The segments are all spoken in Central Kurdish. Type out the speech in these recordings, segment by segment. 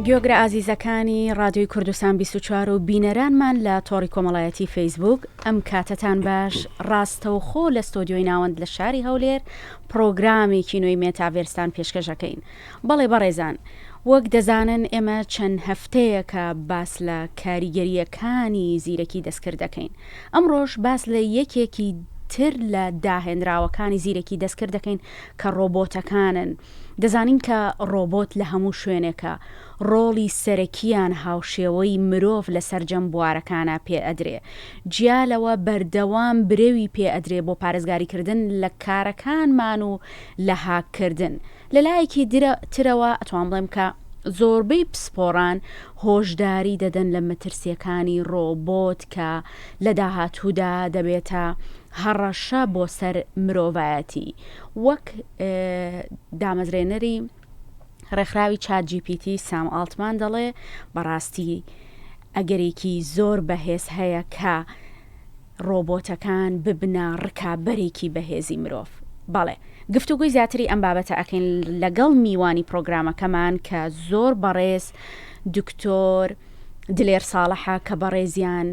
گوێگرە ئازیزەکانی ڕادیۆی کوردستان 24 و بینەرانمان لە تۆڕی کۆمەڵایەتی فەیسبوک ئەم کاتەتان باش ڕاستەوخۆ لە ستۆدیۆی ناوەند لە شاری هەولێر پڕۆگرامێکی نوێی مێتاڤێرستان پێشکەشەکەین بەڵێ بەڕێزان وەک دەزانن ئێمە چەند هەفتەیەکە باس لە کاریگەرییەکانی زیرەکی دەستکرد دەکەین. ئەمڕۆش باس لە یەکێکی تر لە داهێنراوەکانی زیرەکی دەستکرد دەکەین کە ڕۆبۆتەکانن. دەزانین کە ڕۆبۆت لە هەموو شوێنێکە، ڕۆڵی سەرەکییان هاوشێوەی مرۆڤ لە سەرجەم بوارەکانا پێ ئەدرێ. جیا لەوە بەردەوام برەوی پێ ئەدرێ بۆ پارێزگاریکردن لە کارەکانمان و لە هاککردن. لە لایەکی ترەوە ئەتوان بڵێم کە زۆربەی پسپۆڕان هۆشداری دەدەن لە مەترسیەکانی ڕۆبۆت کە لە داهاتوودا دەبێتە هەڕەشە بۆ سەر مرۆڤایەتی وەک دامەزرێنەری ڕێکخراوی چات جی پی تی سام ئاڵتمان دەڵێ بەڕاستی ئەگەرێکی زۆر بەهێز هەیە کە ڕۆبۆتەکان ببنە ڕکابەرێکی بەهێزی مرۆڤ. بەڵێ، گفتوگۆی زیاتری ئەم بابەتە ئەکەین لەگەڵ میوانی پڕۆگرامەکەمان کە زۆر بەڕێز دکتۆر دلێر ساڵحە کە بەڕێزیان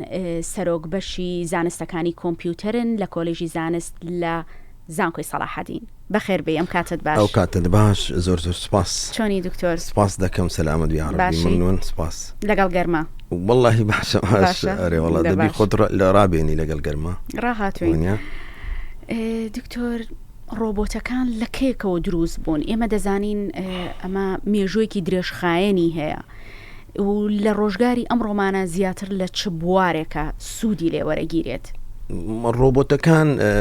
سەرۆک بەشی زانستەکانی کۆمپیوتەرن لە کۆلێژی زانست لە زانکۆی سەڵاحەدین. بەخێر بێی ئەم کاتەت باش. ئەو کاتەت باش زۆر زۆر سپاس. چۆنی دکتۆر؟ سپاس دەکەم سەلامەت بی یاڕەبی باشی؟ ممنون سپاس. لەگەڵ گەرما؟ وەڵاهی باشە باش باشە؟ ئەرێ وەڵا دە دەبی باش. خۆت ڕا- لە ڕابێنی لەگەڵ گەرما ڕاهاتووین. وەنیە؟ ئێ، دکتۆر ڕۆبۆتەکان لە کەیەکەوە دروست بوون؟ ئێمە دەزانین ئێ، ئەمە مێژوویەکی درێژخایەنی هەیە و لە ڕۆژگاری ئەمڕۆمانە زیاتر لە چ بوارێکە سوودی لێ وەرەگیرێت؟ ڕۆبۆتەکان ئێ،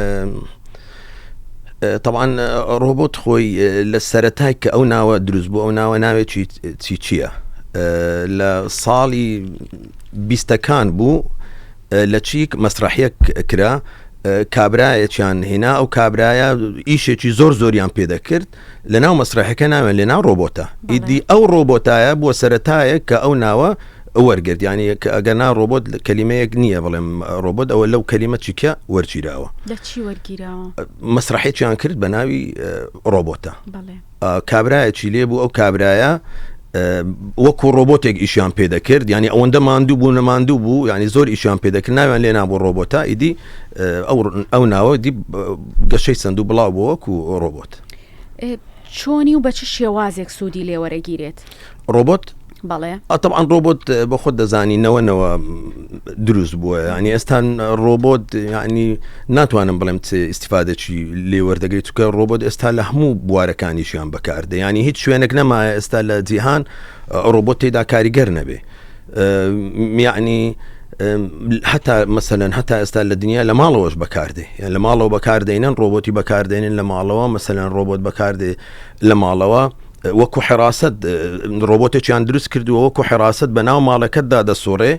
تەبعەن ڕۆبۆت خۆی لە سەرەتای کە ئەو ناوە دروست بوو ئەو ناوە ناوێکی چی چییە لە ساڵی بیستەکان بوو لە چیک مەسرحیەک کرا کابرایەکیان هێنا ئەو کابرایە ئیشێکی زۆر زۆریان پێدەکرد لە ناو مەسرحەکە ناوێن لێ ناو ڕۆبۆتە ئیدی ئەو ڕۆبۆتایە بووە سەرەتایەک کە ئەو ناوە وەرگرت یانی کە ئەگەر نا ڕۆبۆت کەلیمەیەک نییە بڵێم ڕۆبۆت ئەوە لەو کەلیمە چیکە وەرگیراوە. لە چی وەرگیراوە؟ مەسرحێکیان کرد بە ناوی ڕۆبۆتە. بەڵێ. کابرایەکی لێ بوو ئەو کابرایە وەکو ڕۆبۆتێک ئیشیان پێ دەکرد ینی ئەوەندە ماندوو بوو نەماندوو بوو ینی زۆر ئیشیان پێ دەکرد ناویان لێ نابوو ڕۆبۆتە ئیدی ئەو ئەو ناوە دی گەشەی سند و بڵاو بووە وەکو ڕۆبۆت. چۆنی و بە چ شێوازێک سوودی لێ وەرەگیرێت؟ ڕۆبۆت؟ بەڵێ. تەبعەن ڕۆبۆت بە خۆت دەزانی نەوە نەوە دروست بووە ینی ئێستا ڕۆبۆت ینی ناتوانم بڵێم چ ئیسیفادەکی لێ وەردەگرێت چکە ڕۆبۆت ئێستا لە هەموو بوارەکانیشیان بەکاردە ینی هیچ شوێنێک نەمایە ئێستا لە جیهان ڕۆبۆت تێدا کاریگەر نەبێ یعنی هەتا مەسەلەن هەتا ئێستا لە دنیا لە ماڵەوەش بەکاردێ یان لە ماڵەوە بەکاردێنن ڕۆبۆتی بەکاردێنن لە ماڵەوە مەسەلەن ڕۆبۆت بەکاردێ لە ماڵەوە وەکو حراست ڕۆبۆتێکیان دروست کردووە وەکو حراست بە ناو ماڵەکەتدا دەسوڕێ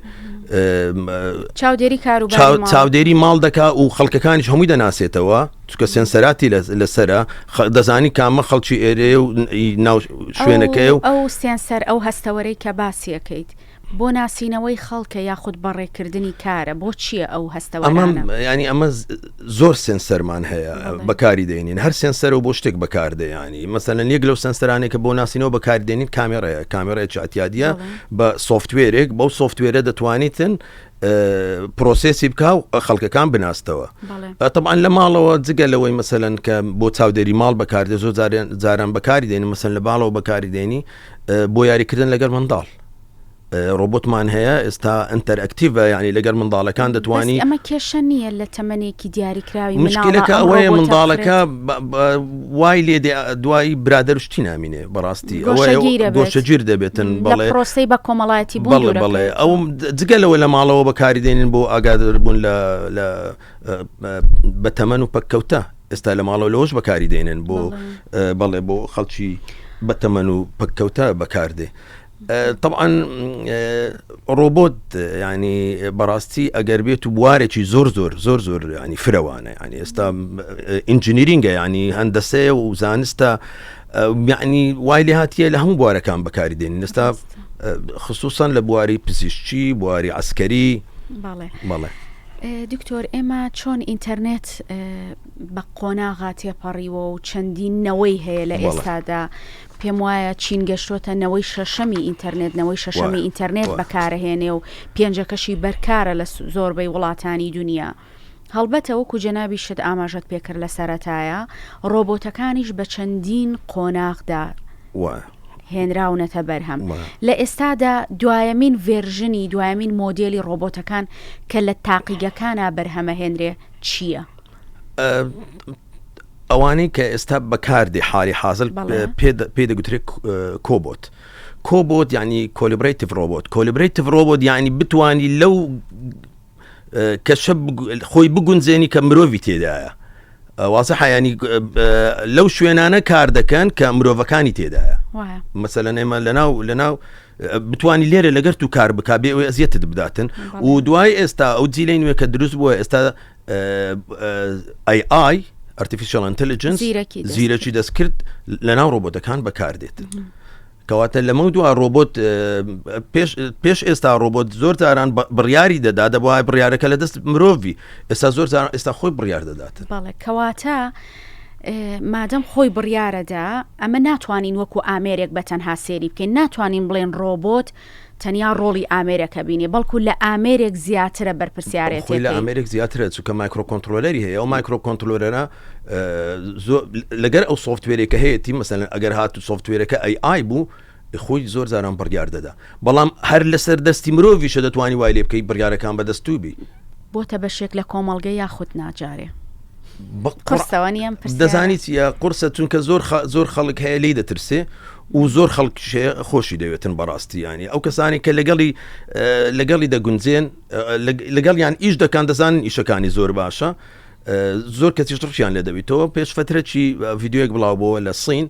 چاودێری کار چاودێری ماڵ دەکا و خەڵکەکانیش هەمووی دەناسێتەوە چکە سێنسەراتی لەسرە دەزانی کامە خەڵکی ئێرێ و ناو شوێنەکەی و ئەو سێنسەر ئەو هەستەوەرەی کە باسیەکەیت بۆ ناسینەوەی خەڵکە یاخود بەڕێکردنی کارە؟ بۆ چییە ئەو هەستەوەرانە؟ ئەمە یانی ئەمە زۆر سێنسەرمان هەیە بەکاری دێنین هەر سێنسەرە و بۆ شتێک بەکاردێ ینی مەسەلەن یەک لەو سنسەرانێک کە بۆ ناسینەوە بەکاری دێنین کامێڕەیە کامێڕێکی ئەتیادیە بە سۆفتوێرێک بەو سۆفتوێرە دەتوانیتن پرۆسێسی بکە و خەڵکەکان بناستەوە طبعا لە ماڵەوە جگە لەوەی مەسەلەن کە بۆ چاودێری ماڵ بەکاردێ زۆر جاران بەکاری دێنی مەسەن لە باڵەوە بەکاری دێنی بۆ یاریکردن لەگەڵ منداڵ ڕۆبۆتمان هەیە ئێستا ئەتەرئەکتیڤە ینی لەگەر منداڵەکان دەتوانی ئەمە کێشە نییە لە تەمەنێکی دیاریکراوی مشکلەکە ئەوەیە منداڵەکە وای لێ دوایی برادەر شتی نامینێ بەڕاستی گۆشەگیر دەبێتن بەڵێ پرۆسی بە کۆمەڵایەتی بەڵێ بەڵێ ئەو جگە لەوە لە ماڵەوە بەکاری دێنین بۆ ئاگادربوون لە لە بەتەمەن و پەککەوتە ئێستا لە ماڵەوە لەوەش بەکاری دێنن بۆ بەڵێ بۆ خەڵکی بەتەمەن و پەککەوتە بەکاردێ طبعا ڕۆبۆت ینی بەڕاستی ئەگەر بێت و بوارێکی زۆر زۆر زۆر زۆر ینی فرەوانە ینی ئێستا ئینجنیرینگە ینی هەندەسەیە و زانستە یعنی وای لێ هاتیە لە هەموو بوارەکان بەکاری دێنین ئێستا خصوصا لە بواری پزیشکی بواری عسکەری بەڵێ دکتۆر ئێمە چۆن ئینتەرنێت بە قۆناغا تێپەڕیوە و چەندین نەوەی هەیە لە ئێستادا. پێم وایە چین گەشتۆتە نەوەی شەشەمی ئینتەرنێت، نەوەی شەشەمی ئینتەرنێت بەکارەهێنێ و پێنجەکەشی بەرکارە لە زۆربەی وڵاتانی دونیا. هەڵبەتە وەکو جەنابیشت ئاماژەت پێکرد لە سەرەتایا، ڕۆبۆتەکانیش بە چەندین قۆناغدا هێنراونەتە بەرهەم. لە ئێستادا دوایەمین ڤێرژنی، دوایەمین مۆدێلی ڕۆبۆتەکان کە لە تاقیگەکانا بەرهەمەهێنرێ چییە؟ ئەوانەی کە ئێستا بەکاردێ حالی حازل پێ دەگوترێت cobot cobot یعنی collaborative robot collaborative robot یعنی بتانی لەو کەشە خۆی بگونجێنی کە مرۆڤی تێدایە وازە حیانی لەو شوێنانە کار دەکەن کە مرۆڤەکانی تێدایە مەسەلەن ئێمە لەناو لەناو بتانی لێرە لەگەر تو کار بک بێ ئەوەی ئەزیەتت بداتن و دوای ئێستا ئەو جیلەی نوێ کە دروست بووە ئێستا AI Artificial Intelligence زیرەکی دەستکرد لە ناو ڕۆبۆتەکان بەکاردێت. کەواتە لەمە دو ڕۆبۆت پێش ئێستا ڕۆبۆت زۆر جاران بڕیاری دەدا دەبواە بڕیارەکە لە دەست مرۆڤی ئێستا زۆر جار ئێستا خۆی بڕیار دەدات. بەڵێ کەواتە مادەم خۆی بڕیارەدا ئەمە ناتوانین وەکو ئامێرێک بە تەنها سێری بکەین ناتوانین بڵێن ڕۆبۆت تەنیا ڕۆڵی ئامێرەکە بینێ بەڵکو لە ئامێرێک زیاترە بەرپرسیارێتیەکەی. خۆی لە ئامێرێک زیاترە چونکە microcontroller ی هەیە ئەو microcontroller ە لەگەر ئەو software ێک کە هەیەتی مەسەلەن ئەگەر هاتو software ەکە AI بوو خۆی زۆر جاران بڕیار دەدا بەڵام هەر لەسەر دەستی مرۆڤیشە دەتوانی وای لێ بکەی بڕیارەکان بەدەستوو بی. بۆتە بەشێک لە کۆمەڵگە یاخود نا جارێ؟ قورسە وانیە ئەم پرسیارە؟ دەزانی چیە قورسە چونکە زۆر زۆر خەڵک هەیە لێی دەترسێ و زۆر خەڵکیش هەیە خۆشی دەوێتن بەڕاستی ینی ئەو کەسانی کە لەگەڵی لەگەڵی دەگونجێن لەگەڵیان ئیش دەکان دەزانن ئیشەکانی زۆر باشە زۆر کەسیش ڕشیان لێ دەبیتەوە پێش فترەی ڤیددیوەک بڵاو بۆوە لە سین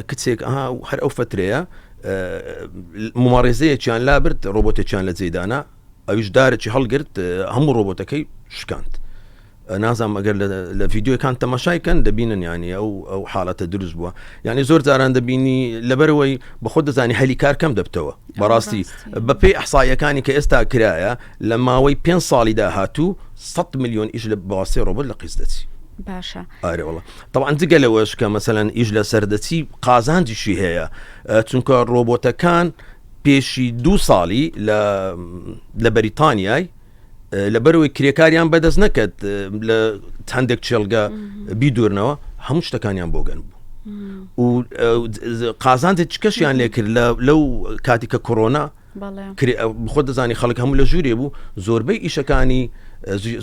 کچێک ئەها هەر ئەو فترەیە مماڕێزەیەکیان لابرد ڕۆبۆتێکیان لە جێدانا ئەویش دارێکی هەڵگرت هەموو ڕۆبۆتەکەی شکاند. نازانم ئەگەر لە ڤیددیوەکان تەماشای کەن دەبینن ینی ئەو ئەو حاڵەتە دروست بووە یعنی زۆر جاران دەبینی لەبەرەوەی بەخۆ دەزانی هەلی کار کەم دەبتەوە بەڕاستی بەپێی ئەحسایەکانی کە ئێستا کرایە لە ماوەی پێ ساڵی داهاتوو 100 میلیۆن ئیش لە باسی ڕۆبۆت لە قیز دەچی باشە ئارێوەڵە طبعا جگە لەوەش کە مەسەلەن ئیش لەسەر دەچی قازانجیشی هەیە چونکە ڕۆبۆتەکان پێشی دوو ساڵی لە بەریتانیای لەبەرەوەی کرێکاریان بەدەست نەکرد لە هەندێک چێڵگە بیدورنەوە هەموو شتەکانیان بۆگەن بوو و قازانجی چکەشیان لێکرد لەو کاتی کە کۆرۆنا خۆ دەزانی خەڵک هەموو لە ژوورێ بوو زۆربەی ئیشەکانی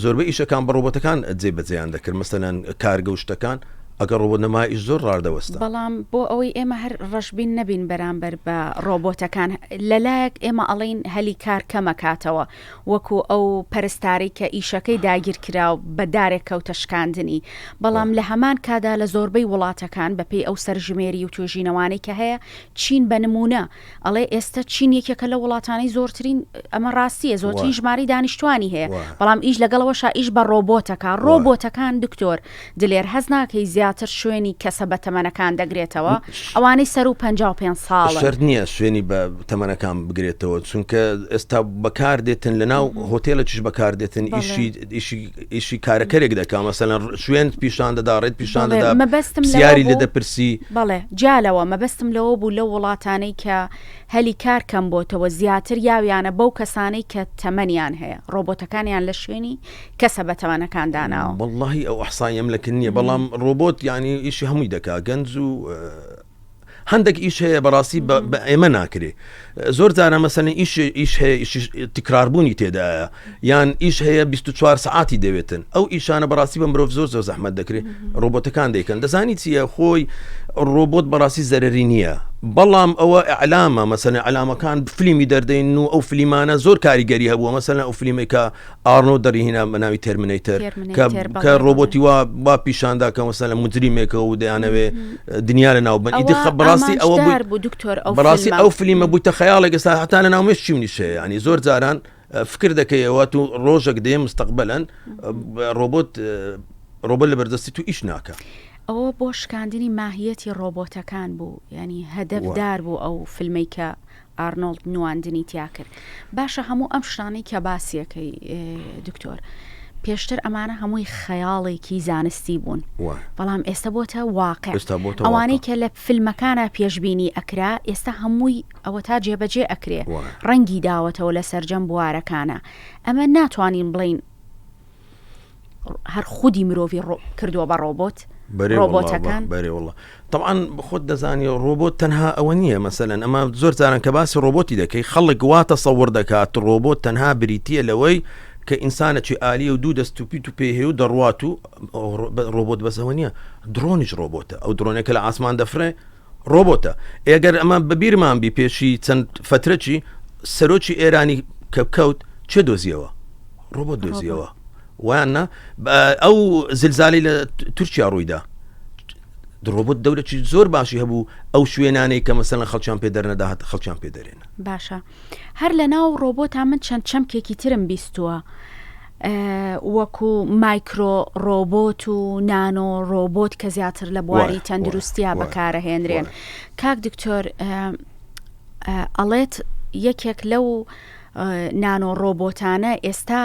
زۆربەی ئیشەکان بە ڕۆبەتەکان جێ بەجێیان دەکرد مەسەلەن کارگە و شتەکان ئەگەر ڕۆبۆت نەما ئیش زۆر ڕادەوەستا. بەڵام بۆ ئەوەی ئێمە هەر ڕەشبین نەبین بەرامبەر بە ڕۆبۆتەکان، لەلایەک ئێمە ئەڵێین هەلی کار کەمەکاتەوە، وەکو ئەو پەرستارەی کە ئیشەکەی داگیرکرا و بە دارێک کەوتە شکاندنی، بەڵام لە هەمان کادا لە زۆربەی وڵاتەکان بەپێی ئەو سەرژمێری و توێژینەوانەی کە هەیە، چین بە نموونە ئەڵێ ئێستە چین یەکێکە لە وڵاتانەی زۆرترین ئەمە ڕاستیە زۆرترین ژمارەی دانیشتوانی هەیە بەڵام ئیش لەگەڵەوەشا ئیش بە ڕۆبۆتەکە ڕۆبۆتەکان دکتۆر دلێر هەز ناکەی زیاتر شوێنی کەسە بە تەمەنەکان دەگرێتەوە ئەوانەی سەر و 55 ساڵ شەرت نییە شوێنی بە تەمەنەکان بگرێتەوە چونکە ئێستا بەکار دێتن لە ناو هۆتێلە چیش بەکار دێتن ئیشی ئیشی ئیشی کارەکەرێک دەکا مەسەلەن شوێن پیشان دەدا ڕێت پیشان دەدا مەبەستم پرسیاری لێ دەپرسی. بەڵێ جیا لەوە مەبەستم لەوە بوو لەو وڵاتانەی کە هەلی کار کەم بۆتەوە زیاتر یاویانە بەو کەسانەی کە تەمەنیان هەیە ڕۆبۆتەکانیان لە شوێنی کەسە بەتەمەنەکان داناوە. وەڵاهی ئەو ئەحسایەم لەکن نییە بەڵام ڕۆبۆت یانی ئیشی هەمووی دەکا گەنج و هەندێک ئیش هەیە بەڕاستی بە ئێمە ناکرێ زۆر جارە مەسەن ئیش ئیش هەیە ئیش تکراربوونی تێدایە یان ئیش هەیە 24 سعاتی دەوێتن ئەو ئیشانە بەڕاستی بە مرۆڤ زۆر زۆر زەحمەت دەکرێت ڕۆبۆتەکان دەیکەن دەزانی چییە خۆی ڕۆبۆت بەڕاستی زەرری نییە بەڵام ئەوە ئەلامە مەسەنە ئەلامەکان فلیمی دەردەین و ئەو فلیمانە زۆر کاریگەری هەبووە مەسەن ئەو فلیمێکە ئارنۆڵد دەریهینا بە ناوی Terminator کە ڕۆبۆتی وا با پیشاندا کە مەسەلەن مجریمێکە و دەیانەوێ دنیا لە ناو بن ئیدی بەڕاستی ئەوە بوو دکتۆر ئەو بەڕاستی ئەو فلیمە بوویتە خەیاڵێک ئێستا هەتا لە ناو مێشکی منیش هەیە ینی زۆر جاران فکر دەکەیەوە تو ڕۆژێک دێ مستەقبلەن ڕۆبۆت ڕۆبۆت لە بەردەستی تو ئیش ناکە. ئەوە بۆ شکاندنی ماهیەتی ڕۆبۆتەکان بوو ینی هەدەفدار بوو ئەو فیلمەی کە ئارنۆڵد نواندنی تیا کرد. باشە هەموو ئەم شتانەی کە باسیەکەی دکتۆر. پێشتر ئەمانە هەمووی خەیاڵێکی زانستی بوون بەڵام ئێستا بۆتە واقع ئەوانەی کە لە فیلمەکانە پێشبینی ئەکرا ئێستا هەمووی ئەوە تا جێبەجێ ئەکرێ ڕەنگی داوەتەوە لە سەرجەم بوارەکانە ئەمە ناتوانین بڵین هەر خودی مرۆڤی کردووە بە ڕۆبۆت ڕۆبۆتەکان بەرێ وڵە طبعاان خۆت دەزانی ڕۆبۆت تەنها ئەوە نییە مەسەلەن ئەمە زۆر جاران کە باسی ڕۆبۆتی دەکەی خەڵک وا تەسەور دەکات ڕۆبۆت تەنها بریتە لەوەی کە ئینسانەکی ئالیە و دوو دەست و پیت و پێ هەیە و دەڕوات و ڕۆبۆت بەسەوە نییە درۆنیش ڕۆبۆتە ئەو درۆنێکە لە ئاسمان دەفرێ ڕۆبۆتە ئێگەر ئەمە بەبیرمان بی پێشی چەند فترەی سەرۆکی ئێرانی کە کەوت چێ دۆزیەوە ڕۆبۆت دۆزیەوە وایان نا ئەو زلزالی لە تورکیا ڕوویدا ڕۆبۆت دەورەی زۆر باشی هەبوو ئەو شوێنانەی کە مەسەلەن خەڵکیان پێ دەرنەداهات خەڵکیان پێ دەرێنە. باشە هەر لە ناو ڕۆبۆتا من چەند چەمکێکی ترم بیستووە وەکو مایکرۆ ڕۆبۆت و نانۆ ڕۆبۆت کە زیاتر لە بواری تەندروستیا بەکارەهێنرێن کاک دکتۆر ئەڵێت یەکێک لەو نانۆ ڕۆبۆتانە ئێستا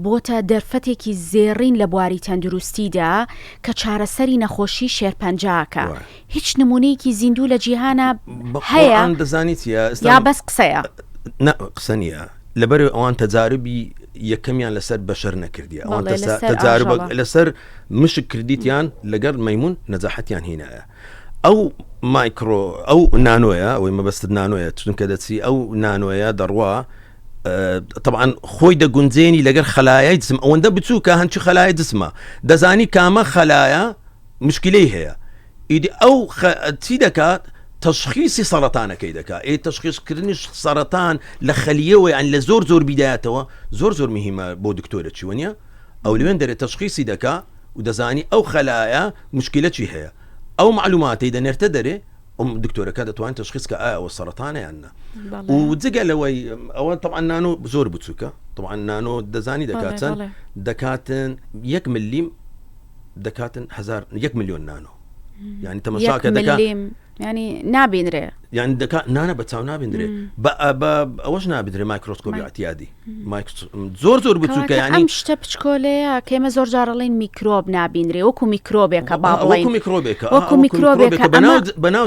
بۆتە دەرفەتێکی زێڕین لە بواری تەندروستیدا کە چارەسەری نەخۆشی شێرپەنجاکە هیچ نمونەیەکی زیندوو لە جیهانە هەیە دەزانی چیە یا بەس قسەیە؟ نا قسە نییە لەبەر ئەوان تەجاربی یەکەمیان لەسەر بەشەر نەکردی ئەوان تەجارب لەسەر مشک کردیتیان لەگەڵ مەمون نەجاحەتیان هینایە ئەو مایکرۆ ئەو نانۆیە ئەوەی مەبەستت نانۆیە چونکە دەچی ئەو نانۆیە دەڕوا طبعا خۆی دەگونجێنی لەگەر خەلایای جسم ئەوەندە بچووکە هەنچی خەلای جسمە دەزانی کامە خەلایە مشکلەی هەیە ئیدی ئەو چی دەکات تەشخیسی سەرەتانەکەی دەکات ئێ تەشخیصکردنی سەرەتان لە خەلیەوە یان لە زۆر زۆر بیدایەتەوە زۆر زۆر مهمە بۆ دکتۆرە چی وەنیە ئەو لەوێن دەرێ تەشخیسی دەکا و دەزانی ئەو خەلایە مشکلە چی هەیە ئەو معلوماتەی دەنێرتە دەرێ ئەم دکتۆرەکە دەتوانێت تەشخیص کە ئایا ئەوە سەرەتانە یان نا و جگە لەوەی ئەوە طبعا نانۆ زۆر بچووکە طبعا نانۆ دەزانی دەکات چەند دەکاتن یەک ملیم دەکاتن هزار یەک میلیۆن نانۆ یعنی تەمەشاکە دەکات ینی نابینرێ یان دەکات نانە بە چاو نابدرێ ئەوەش نابدرێ مایکرۆسکۆبی عتیادی زۆر زۆر بچووکە ینی ئەم شتە پچکۆلەیە کێمە زۆر جارڵین میکرۆب نابینرێ وەکو میکرۆبێکە با بڵێن میکرۆبێکە وەکو میکرۆبێکە بەناو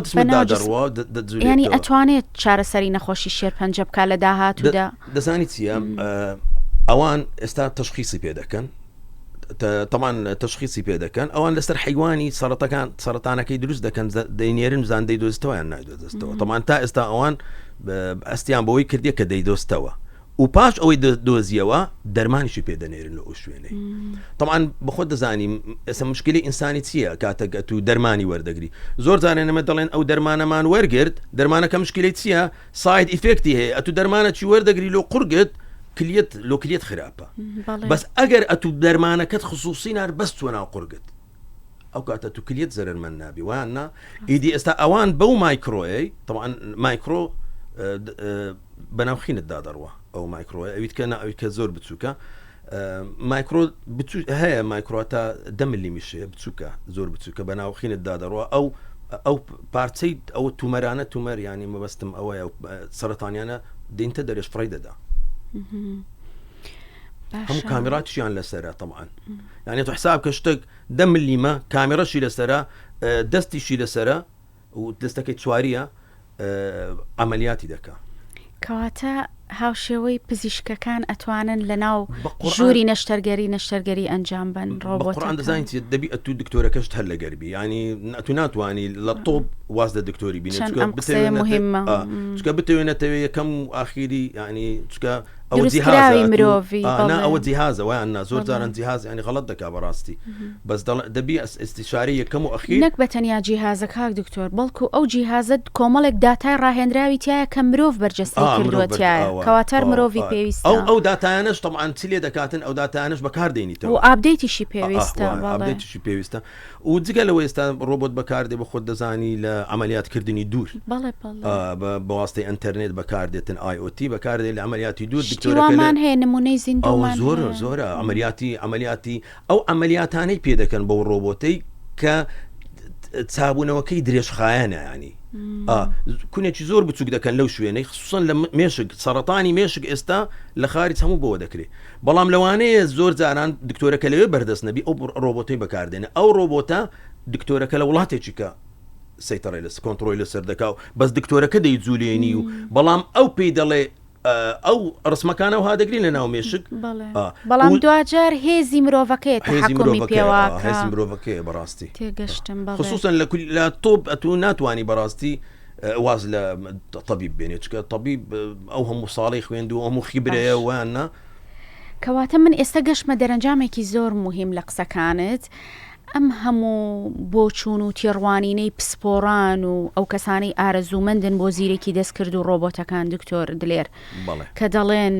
دەڕوا ینی ئەتوانێت چارەسەری نەخۆشی شێرپەنجە بکە لە داهاتوودا دەزانی چییە ئەوان ئێستا تشخیصی پێ دەکەن تەمان تشخیصی پێ دەکەن ئەوان لەسەر حیوانی سەرەتەکان سەرەتانەکەی دروست دەکەن دەینێرن بزان دەیدۆزتەوە یان نایدۆزتەوە تەمان تا ئێستا ئەوان ئەستیان بەوەی کردیە کە دەیدۆستەوە و پاش ئەوەی دۆزیەوە دەرمانیشی پێ دەنێرن لە ئەو شوێنەی طبعا بەخۆت دەزانی ئێستا مشکلی ئینسانی چییە کاتێک ئەتوو دەرمانی وەردەگری زۆر جارێ نەمە دەڵێن ئەو دەرمانەمان وەرگرت دەرمانەکە مشکلی چییە side effect ی هەیە ئەتو دەرمانە چی وەردەگری لۆ قورگت کلیت لۆ کلیت خراپە بەس ئەگەر ئەتو دەرمانەکەت خصوصی نار بەس چوە ناو قورگت ئەو کاتە تو کلیت زەرمەند نابی وان نا ئیدی ئێستا ئەوان بەو مایکرۆیەی طبعا مایکرۆ بەناو خینت دادەڕوە ئەو مایکرۆیە ئەویت کە ئەوی کە زۆر بچووکە مایکرۆ هەیە مایکرۆ تا دە ملیمیش هەیە بچووکە زۆر بچووکە بە ناو خینت دادەڕوە ئەو ئەو پارچەی ئەو تومەرانە تومەر ینی مەبەستم ئەوەیە سەرەتانیانە دینتە دەرێش فڕی دەدا هەموو کامیراتیان لەسرە طبعا یعنی تو حساب کە شتێک دە ملیمە کامیرەشی لەسرە دەستیشی لەسرە و دەستەکەی چواریە عەمەلیاتی دەکا. کەواتە هاوشێوەی پزیشکەکان ئەتوانن لە ناو ژووری نەشتەرگەری نەشتەرگەری ئەنجام بن ڕۆبۆتەکان دەزانین چیە دەبی ئەتوو دکتۆرەکەشت هەر لەگەر بی ینی ئەتوو ناتوانی لە تۆپ واز لە دکتۆری بینێ چونکە بتەوێ مهمە چونکە بتەوێ نەتەوێ یەکەم و ئاخیری ینی چونکە ئەوە جیهازە مرۆڤی نا ئەوە جیهازە وایان نا زۆر جاران جیهاز ینی غەڵەت دەکا بەڕاستی بەس دەڵێ دەبی ئیستیشارەی یەکەم و ئەخیر. نەک بە تەنیا جیهازە کاک دکتۆر بەڵکو ئەو جیهازە کۆمەڵێک داتای ڕاهێنراوی تیایە کە مرۆڤ بەرجەستەی کردووە تیایە کەواتە هەر مرۆڤی پێویستە. ئەو ئەو داتایانەش تەبعەن چ لێ دەکاتن ئەو داتایانەش بەکار دێنیتەوە. و update یشی پێویستە بەڵێ. update یشی پێویستە و جگە لەوە ئێستا ڕۆبۆت بەکار دێ بە خۆت دەزانی لە عەمەلیات کردنی دوور. بەڵێ بەڵێ. بە بەواستەی ئەنتەرنێت بەکار دێتن IoT بەکار دێ لە عەمەلیاتی دوور شتی دکتۆرەکە لە وامان هەیە نموونەی ئەوە زیندوومان زۆرە هەیە. زۆرە عەمەلیاتی عەمەلیاتی ئەو عەمەلیاتانەی پێ دەکەن بەو ڕۆبۆتەی کە چابوونەوەکەی درێژخایەنە ینی کونێکی زۆر بچوک دەکەن لەو شوێنەی خصوصن لە مێشک سەرەتانی مێشک ئێستا لە خارج هەموو بۆ دەکرێت بەڵام لەوانەیە زۆر جاران دکتۆرەکە لەوێ بەردەست نەبی ئەو ڕۆبۆتەی بەکاردێنە ئەو ڕۆبۆتە دکتۆرەکە لە وڵاتێکی کە سەیتەڕی لەس کۆنتڕۆی لەسەر دەکا و بەس دکتۆرەکە دەیجولێنی و بەڵام ئەو پێی دەڵێ ئەو ڕسمەکانە وها دەگرین لە ناو مێشک بەڵام دواجار هێزی مرۆڤەکەی هێزی مرۆڤەکەیەوە هێزی مرۆڤەکەیە بەڕاستی تێگەشتم خصوصا لە لە تۆپ ئەتوو ناتوانانی بەڕاستی واز لە طبیب بێنێ چکە طبیب ئەو هەموو ساڵی خوێند و هەموو خیبرەیە وانە کەواتە من ئێستا گەشتمە دەرەنجامێکی زۆر مهم لە قسەکانت ئەم هەموو بۆچوون و تێڕوانینەی پسپۆڕان و ئەو کەسانەی ئارەزوومەندن بۆ زیرەکی دەستکرد و ڕۆبۆتەکان دکتۆر دلێر کە دەڵێن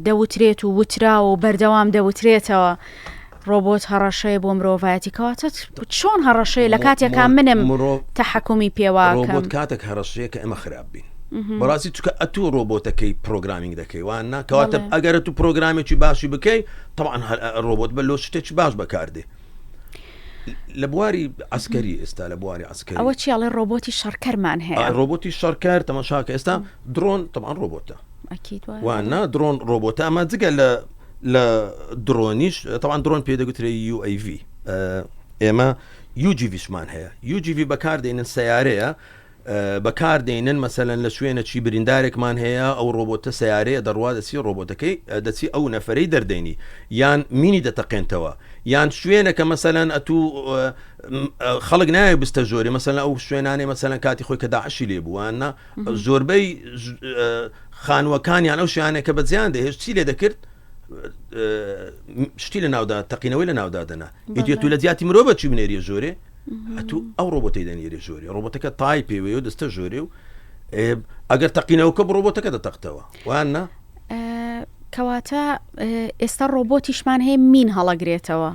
دەوترێت و وتراوە و بەردەوام دەوترێتەوە ڕۆبۆت هەڕەشەیە بۆ مرۆڤایەتی کەواتە چۆن هەڕەشەیە لە کاتێکا منم تەحەکومی پێواکەم ڕۆبۆت کاتێک هەڕەشەیە کە ئێمە خراپ بین بەڕاستی چکە ئەتوو ڕۆبۆتەکەی programming دەکەی وان نا کەواتە ئەگەر تو پرۆگرامێکی باشی بکەی طبعا ڕۆبۆت بە لۆ شتێکی باش بەکاردێ لە بواری عسکەری ئێستا لە بواری عسکەری ئەوە چیاڵێ ڕۆبۆتی شەڕکەرمان هەیە ڕۆبۆتی شەڕکەر تەماشاکە ئێستا درۆن طبعا ڕۆبۆتە نا درۆن ڕۆبۆتە ئەمە جگە لە لە درۆنیش طبعا درۆن پێ دەگوترێ UAV ئێمە UGV شمان هەیە UGV بەکاردێنن سیارەیە بەکار دێنن مەسەلەن لە شوێنەکی بریندارێکمان هەیە ئەو ڕۆبۆتە سەیارەیە دەڕوا دەچی ڕۆبۆتەکەی دەچی ئەو نەفەرەی دەردێنی یان مینی دەتەقێنتەوە یان شوێنەکە مەسەلەن ئەتوو خەڵک نایە بستە ژۆری مەسەلەن ئەو شوێنانەی مەسەلەن کاتی خۆی کە داعشی لێ بووانە زۆربەی خانووەکانیان ئەو شوێنێکە بەجیان دەهێشت چی لێ دەکرد شتی لە ناودا تەقینەوەی لە ناودا دەنا ئیدێت و لە جیاتی مرۆڤە چی بنێریە ژۆرێ ئەتوو ئەو ڕۆبۆتەی دەنێرێ ژۆرێ ڕۆبۆتەکە تای پێوەیە و دەستە ژۆرێ و ئەگەر تەقینەوەکە بۆ ڕۆبۆتەکە دەتەقتەوە وان نا کەواتە ئێستا ڕۆبۆتیشمان هەیە مین هەڵەگرێتەوە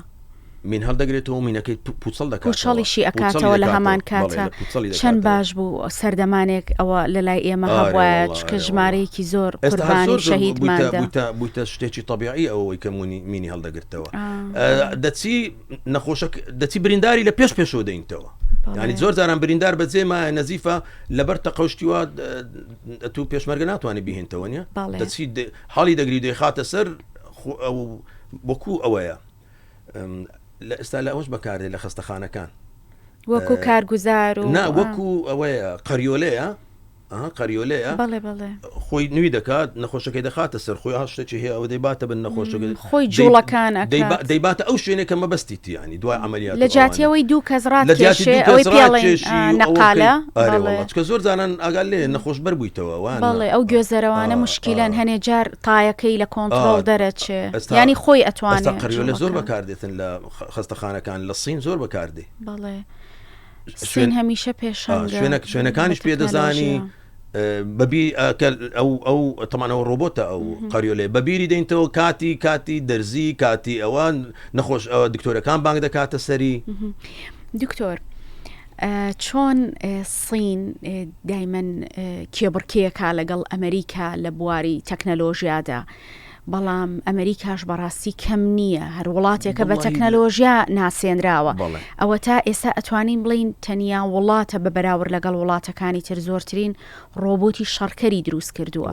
مین هەڵدەگرێتەوە مینەکەی پوچەڵ دەکات پوچەڵیشی ئەکاتەوە لە هەمان کاتە چەند باش بوو سەردەمانێک ئەوە لە لای ئێمە هەبواە چکە ژمارەیەکی زۆر قوربانی شەهیدمان بوویتە شتێکی طبیعی ئەوەی کە مینی هەڵدەگرتەوە دەچی نەخۆشە دەچی برینداری لە پێش پێشەوە دەینتەوە ینی زۆر جاران بریندار بەجێ مایە نەزیفە لەبەر تەقەشتیوە تو پێشمەرگە ناتوانانی بهێنتەوە نیە دەچی حاڵی دەگری دەیخاتە سەر وەکو ئەوەیە لە ئێستا لە ئەوش بەکاردێ لە خەستەخانەکان وەکو کارگوزار و نا وەکو ئەوەیە قەریۆلەیە ئەها قەریۆلەیە بەڵێ بەڵێ. خۆی نوی دەکات نەخۆشەکەی دەخاتە سەر خۆی ها شتێکی هەیە ئەوە دەیباتە بن نەخۆشەکە خۆی جوڵەکان ئەکات. دەیباتە ئەو شوێنێک کە مەبەستی ینی دوای عملیات لە جیاتی ئەوەی دوو کەس ڕاکێشێ ئەوەی پێڵێن نەقالە بەڵێ چکە زۆر جاران ئاگا لێ نەخۆش بەر بوویتەوە وان بەڵێ ئەو گوێزەرەوانە مشکیلەن هەنێ جار تایەکەی لە کۆنتڕۆڵ دەرەچێ ینی خۆی ئەتوانێ قەریۆلە زۆر بەکاردێتن لە خەستەخانەکان لە سین زۆر بەکاردێ بەڵێ سین هەمیشە پێشەنگە شوێنە شوێنەکانیش پێ دەزانی بەبی ئەو ئەو تەمانەوە ڕۆبۆتە ئەو قەریۆلێ بەبیری دەینتەوە کاتی کاتی دەرزی کاتی ئەوان نەخۆش ئەوە دکتۆرەکان بانگ دەکاتە سەری دکتۆر چۆن سین دایمەن کێبڕکێکا لەگەڵ ئەمریکا لە بواری تەکنەلۆژیادا بەڵام ئەمریکاش بەڕاستی کەم نییە هەر وڵاتێکە بە تەکنەلۆژیا ناسێنراوە ئەوە تا ئێستا ئەتوانین بڵین تەنیا وڵاتە بە بەراورد لەگەڵ وڵاتەکانی تر زۆرترین ڕۆبۆتی شەڕکەری دروست کردووە.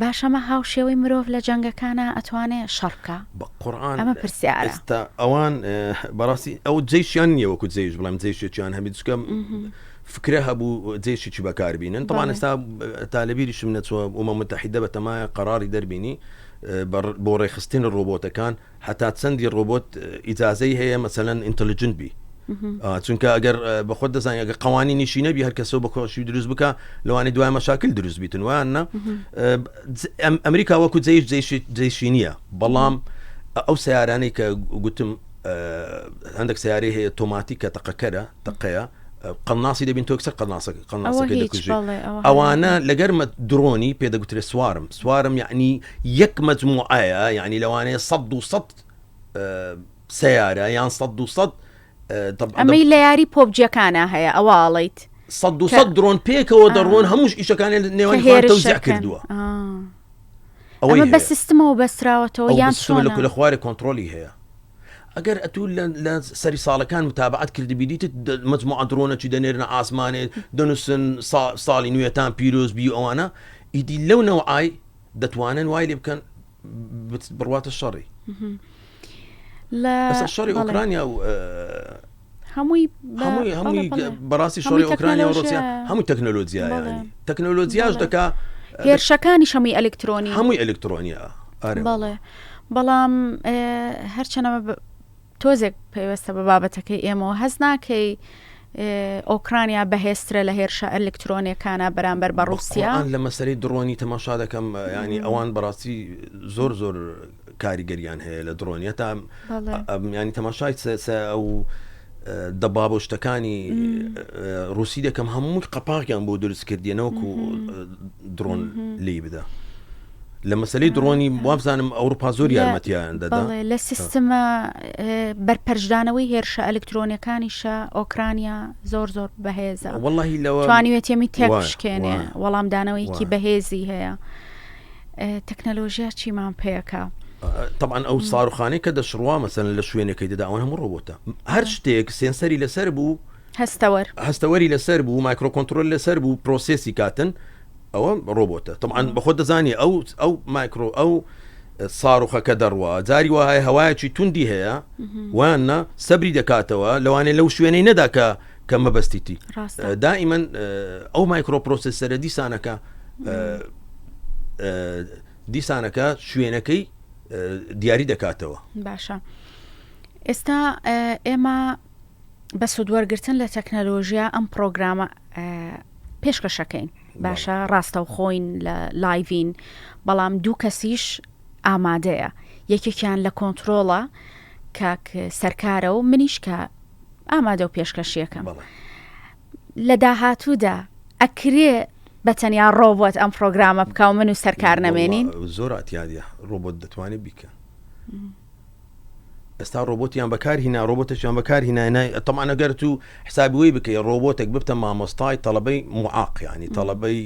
باشەمە هاوشێوەی مرۆڤ لە جەنگەکانە ئەتوانێ شەڕ بکە قورآن ئەمە پرسیارە ئێستا ئەوان بەڕاستی ئەو جەیشیان نییە وەکو جەیش بڵێم جەیشێکیان هەبی چکە فکرە هەبوو جەیشێکی بەکاربینن تەبعەن ئێستا تا لەبیریشم نەچووە ئومە متحیدە بەتەمایە قەراری دەربینی بۆ ڕێکخستنی ڕۆبۆتەکان هەتا چەندی ڕۆبۆت ئیجازەی هەیە مەسەلەن intelligent بی چونکە ئەگەر بەخۆت دەزانانی ئەگە قوانینیشی نەبی هەر کەسەوە بە کۆشی دروست بکە لەوانی دوای مەشاکل دروست بیتن وانە ئەمریکا وەکو جەیش جەیشی نییە بەڵام ئەو سیارانەی کە گوتم هەندێک سیارەی هەیە تۆماتی کە تەقەکەرە تەقەیە قەناسی دەبین تۆ سەر قەناسەکە قەناسەکە دەکوژێ ئەوانە لەگەرمە درۆنی پێدەگوترێ swarm swarm یعنی یەک مەجموعەیە یعنی لەوانەیە سە دو سە سیارە یان سە دو سە ئەمەی لە یاری پۆبجیەکانە هەیە ئەوە ئاڵیت سە دو سە درۆن پێکەوە دەڕۆن هەمووش ئیشەکانی نێوان تەوزیع کردووە ئەوەی بە سیستمەوە بەستراوەتەوە یان لە خوارێ کۆنتترۆلی هەیە. ئەگەر ئەتوو لە سەری ساڵەکان متابعەت کردبی دیتت مەجموعە درۆنەکی دەنێرنە ئاسمانێ دەنووسن ساڵی نوێتان پیرۆز بی و ئەوانە ئیدی لەو نەوعای دەتوانن وای لێ بکەن بڕواتە شەڕی لە شەڕی ئۆکرانیا و هەمووی هەمووی هەمووی بەڕاستی شەڕی ئۆکرانیا و ڕوسیا هەموو تەکنەلۆجیا تەکنەلۆجیاش دەکا هێرشەکانی شەمی ئەلکترۆنی هەمووی ئەلکترۆنیە بەڵێ بەڵام هەرچەنەمە تۆزێک پەیوەستە بە بابەتەکەی ئێمەوە هەست ناکەی ئۆکرانیا بەهێزترە لە هێرشە ئەلکترۆنیەکانە بەرامبەر بە ڕووسیا لە مەسەری دڕۆنی تەماشا دەکەم ینی ئەوان بەڕاستی زۆر زۆر کاریگەریان هەیە لە درۆنیە تا ینی تەماشای ئەو دەباب و شتەکانی ڕوسی دەکەم هەمووی قەپاکیان بۆ دروست کردیەنەوەکو درۆن لی بدە. لە مەسلەی درۆنی وابزانم ئەوروپا زۆر یارمەتیان دەدا لە سیستمە بەرپەرچدانەوەی هێرشە ئەلکترۆنیەکانیشە ئۆکرانیا زۆر زۆر بەهێزە وەڵی لەوە توانیوێتیەمی تێک بشکێنێ وەڵامدانەوەیکی بەهێزی هەیە. تەکنەلۆژیا چیمان پێکا؟ تەبعەن ئەو ساروخانەی کە دەشڕوا مەسەلەن لە شوێنەکەی دەدا ئەوان هەموو ڕۆبۆتە هەر شتێک سێنسەری لەسەر بوو هەستەوەر هەستەوەری لەسەر بوو مایکرۆ کۆنترۆل لەسەر بوو پرۆسێسی کاتن ئەوە ڕۆبۆتە تەبعەن بەخۆت دەزانی ئەو ئەو مایکرۆ ئەو ساروخەکە دەڕوا جاری وایە هەوایەکی توندی هەیە وانە سەبری دەکاتەوە لەوانەیە لەو شوێنەی نەدا کە کە مەبەستیتی دائیمەن ئەو مایکرۆ پرۆسسەرە دیسانەکە دیسانەکە شوێنەکەی دیاری دەکاتەوە. باشە ئێستا ئێمە بە سوودوەرگتن لە تەکنەلۆژیا ئەم پرۆگرامە پێشکەشەکەین باشە ڕاستەوخۆین لە لایڤین بەڵام دوو کەسیش ئامادەیە یەکێکیان لە کۆنتترۆڵە کاک سەرکارە و منیش کە ئامادە و پێشکەشیەکەم لە داهاتوودا ئەکرێ بە تەنیا ڕۆبۆت ئەم پرۆگرامە بکا و من و سەرکار نەمێنین؟ زۆر ئەتیادە ڕۆبۆت دەتوانێت بیکە ئێستا ڕۆبۆتیان بەکار هینا ڕۆبۆتێکیان بەکار هینای تەمان ئەگەر تو حسابی وی بکەی ڕۆبۆتێک ببتە مامۆستای تەڵەبەی معاق ینی تەڵەبەی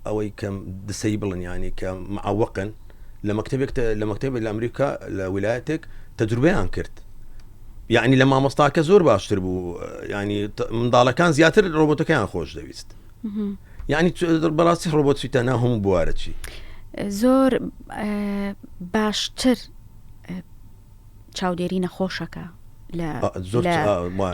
ئەوەی کەم دسەی بڵن ینی کە معوقن لە مەکتتەبێک لە مەکتتەبێک لە ئەمریکا لە ویلایەتێک تەجروبەیان کرد یعنی لە مامۆستاکە زۆر باشتر بوو ینی منداڵەکان زیاتر ڕۆبۆتەکەیان خۆش دەویست یعنی بەڕاستی ڕۆبۆت چیتە ناو هەموو بوارە چی زۆر باشتر چاودێری نەخۆشەکە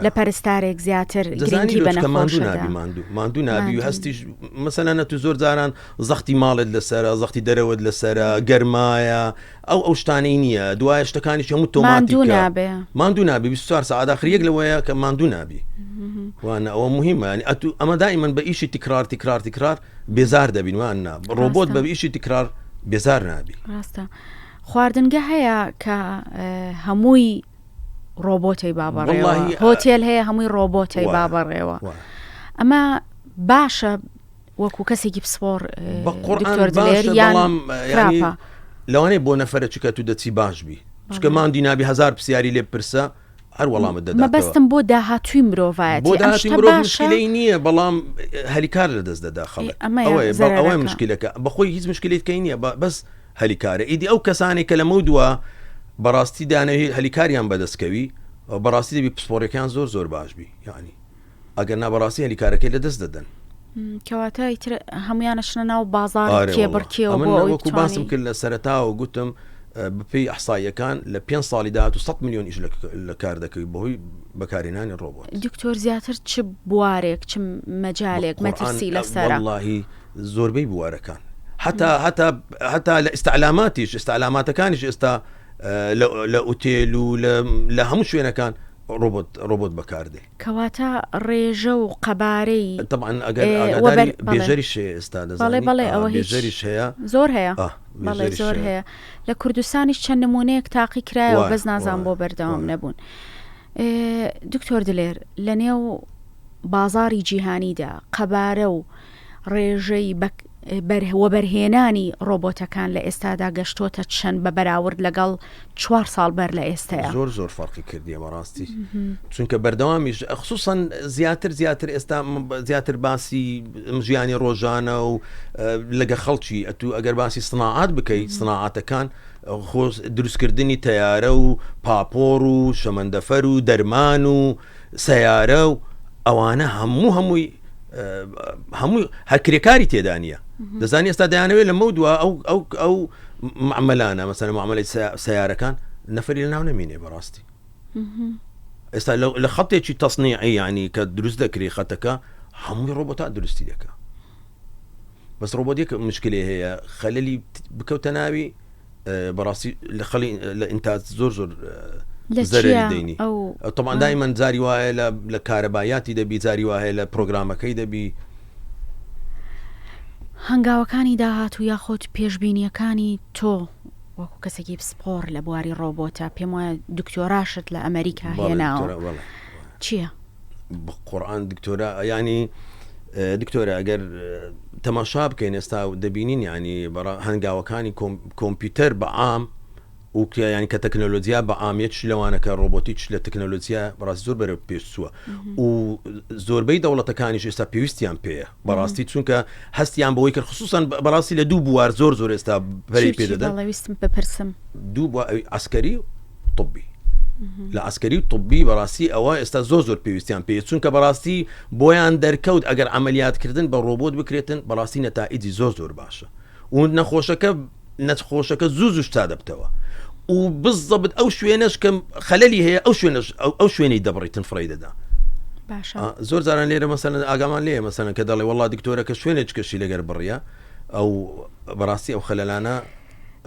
لە پەرستارێک زیاتر گرنگی بە ماندوو نابی ماندوو ماندوو نابی و هەستیش مەسەلەن تو زۆر جاران زەختی ماڵت لەسەرە زەختی دەرەوەت لەسەرە گەرمایە ئەو ئەو شتانەی نییە دوایە شتەکانیش هەموو تۆماندوو نابێ ماندوو نابی 24 ساعت آخر یەک لەوەیە کە ماندوو نابی وانە ئەوە مهمە ینی ئەتو ئەمە دائیمەن بە ئیشی تکرار تکرار تکرار بێزار دەبین وان نا ڕۆبۆت بە ئیشی تکرار بێزار نابی ڕاستە خواردنگە هەیە کە هەمووی ڕۆبۆتەی بابەڕێوە هۆتێل هەیە هەمووی ڕۆبۆتەی بابەڕێوە ئەمە باشە وەکو کەسێکی پسپۆر دکتۆر دلێر یان خراپە لەوانەیە بۆ نەفرە چکە تو دەچی باش بی چکە مادی نابی هزار پرسیاری لێ پرسە هەر وەڵامت دەداتەوە مەبەستم بۆ داهاتووی مرۆڤایەتی بۆ داهاتووی مرۆڤ مشکلەی نییە بەڵام هەلیکار لەدەست دەدا خەڵک ئەوەیە ئەوەیە مشکلەکە بەخۆی هیچ مشکلێکەی نییە بەس هەلیکارە ئیدی ئەو کەسانی کە لەمە دووە بەڕاستی دانەوی هەلیکاریان بەدەستکەوی بەڕاستی دەبی پسپۆڕەکان زۆر زۆر باش بی یعنی ئەگەر نا بەڕاستی هەلیکارەکەی لەدەست دەدەن. کەواتە ئیتر هەمویان ئەچنە ناو بازاڕی کێبڕکێوە بۆ ئەوەی وەکو باسم کرد لە سەرەتاوە گوتم بەپێی ئەحساییەکان لە پێنج ساڵی داهاتوو 100 میلیۆن ئیش لە کار دەکەوی بەهۆی بەکارهێنانی ڕۆبۆت. دکتۆر زیاتر چ بوارێک چ مەجالێک مەترسی لەسەرە؟ وەڵڵاهی زۆربەی بوارەکان هەتا هەتا هەتا لە ئیستعلاماتیش ئیستعلاماتەکانیش ئێستا لە ئوتێل و لە هەموو شوێنەکان ڕۆبۆت ڕۆبۆت بەکاردێ. کەواتە ڕێژە و قەبارەی تەبعەن ئەگەر ئاگاداری بێژەریش هەیە ئێستا دەزانی بەڵێ بەڵێ ئەوە هیچ بێژەریش هەیە زۆر هەیە بەڵێ زۆر هەیە لە کوردستانیش چەند نمونەیەک تاقی کرایەوە بەس نازان بۆ بەردەوام نەبوون دکتۆر دلێر لە نێو بازاری جیهانیدا قەبارە و ڕێژەی بە. وەبەرهێنانی ڕۆبۆتەکان لە ئێستادا گەشتۆتە چەند بە بەراورد لەگەڵ چوار ساڵ بەر لە ئێستەیە؟ زۆر زۆر فەرقی کردیە بەڕاستی چونکە بەردەوامیش خصوصا زیاتر زیاتر ئێستا زیاتر باسی ژیانی ڕۆژانە و لەگە خەڵکی ئەتوو ئەگەر باسی سناعات بکەیت سناعاتەکان خۆ دروستکردنی تەیارە و پاپۆڕ و شەمەندەفەر و دەرمان و سەیارە و ئەوانە هەموو هەمووی هەموو هەر کرێکاری تێدا نییە دەزانی ئێستا دەیانەوێت لە مەودوا ئەو ئەو ئەو معمەلانە مەسەلەن معمەلەی سیارەکان نەفری لە ناو نەمینێ بەڕاستی ئێستا لە خەتێکی تەسنیعی ینی کە دروست دەکری خەتەکە هەمووی ڕۆبۆتا دروستی دەکە بەس ڕۆبۆتێک مشکلی هەیە خەللی بکەوتە ناوی بەڕاستی لە خەڵی لە ئینتاج زۆر زۆر زەرەری دەینی طبعا دائما جاری وایە لە لە کارەبایاتی دەبی جاری وایە لە پرۆگرامەکەی دەبی هەنگاوەکانی داهاتوو یاخود پێشبینیەکانی تۆ وەکو کەسێکی پسپۆڕ لە بواری ڕۆبۆتە پێم وایە دکتۆراشت لە ئەمریکا هێناوە چییە؟ قورآن دکتۆرا ینی دکتۆرە ئەگەر تەماشا بکەین ئێستا دەبینین ینی هەنگاوەکانی کۆمپیوتەر بە عام و ینی کە تەکنەلۆجیا بە عامیت لەوانە کە ڕۆبۆتیچ لە تەکنەلۆجیا بەڕاست زۆر بەرەو پێشچووە و زۆربەی دەوڵەتەکانیش ئێستا پێویستیان پێەیە بەڕاستی چونکە هەستیان بەوەی کرد خصوصا بەڕاستی لە دوو بوار زۆر زۆر ئێستا پەرەی پێدەدەن ویستم بپرسم دوو عسکەری و طبی لە عسکەری و طبی بەڕاستی ئەوە ئێستا زۆر زۆر پێویستیان پێ چونکە بەڕاستی بۆیان دەرکەوت ئەگەر عملیاتکردن بە ڕۆبۆت بکرێتن بەڕاستی نەتائیجی زۆر زۆر باشە و نەخۆشەکە نەخۆشەکە زوو زوو تا دەبتەوە و بزەبت ئەو شوێنەش کە خەللی هەیە ئەو شوێنەش ئەو شوێنەی دەبڕیتن فڕی دەدا باشە زۆر جاران لێرە مەسەن ئاگامان لێ مەسەن کە دەڵێ وڵا دکتۆرەکە شوێنێک کەشی لەگەر بڕە ئەو بەڕاستی ئەو خەلەلانە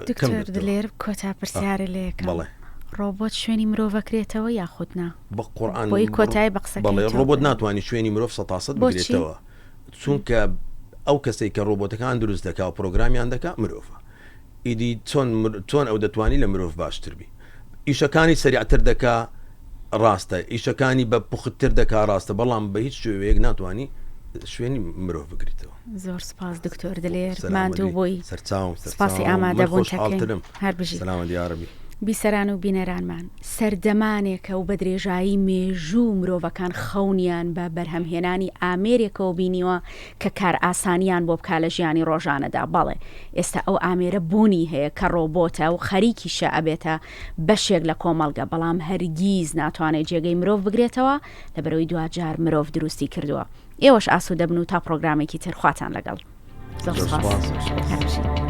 دکتۆر دلێر کۆتا پرسیارە لێکە بەڵێ ڕۆبۆت شوێنی مرۆڤەکرێتەوە یاخود نا بە قورآن بۆی کۆتایی بە قسەکەی بەڵێ ڕۆبۆت ناتوانانی شوێنی مرۆڤ سەتاسەد بگرێتەوە چونکە ئەو کەسێک کە ڕۆبۆتەکان دروست دەکا و پرۆگرامیان دەکا مرۆڤە ئیدی چۆن چۆن ئەو دەتوانی لە مرۆڤ باشتر بی ئیشەکانی سەریعتر دەکا ڕاستە ئیشەکانی بە پوختتر دەکا ڕاستە بەڵام بە هیچ شێوەیەک ناتوانانی شوێنی مرۆڤ بگریتەوە زۆر سپاس دکتۆر دلێر ماندوو بووی سەرچاوم سپاسی ئامادە بوون هەر بژی سلامە دیاربی بیسەران و بینەرانمان سەردەمانێکە و بە درێژایی مێژوو مرۆڤەکان خەونیان بە بەرهەمهێنانی ئامێرێکەوە بینیوە کە کارئاسانیان بۆ بکا لە ژیانی ڕۆژانەدا، بەڵێ ئێستا ئەو ئامێرە بوونی هەیە کە ڕۆبۆتە و خەریکیشە ئەبێتە بەشێک لە کۆمەڵگە، بەڵام هەرگیز ناتوانێت جێگەی مرۆڤ بگرێتەوە لەبەرئەوەی دواجار مرۆڤ دروستی کردووە. ئێوەش ئاسوودە بن و تا پڕۆگرامێکی تر خواتان لەگەڵ. زۆر سوپاس. هەر بژین.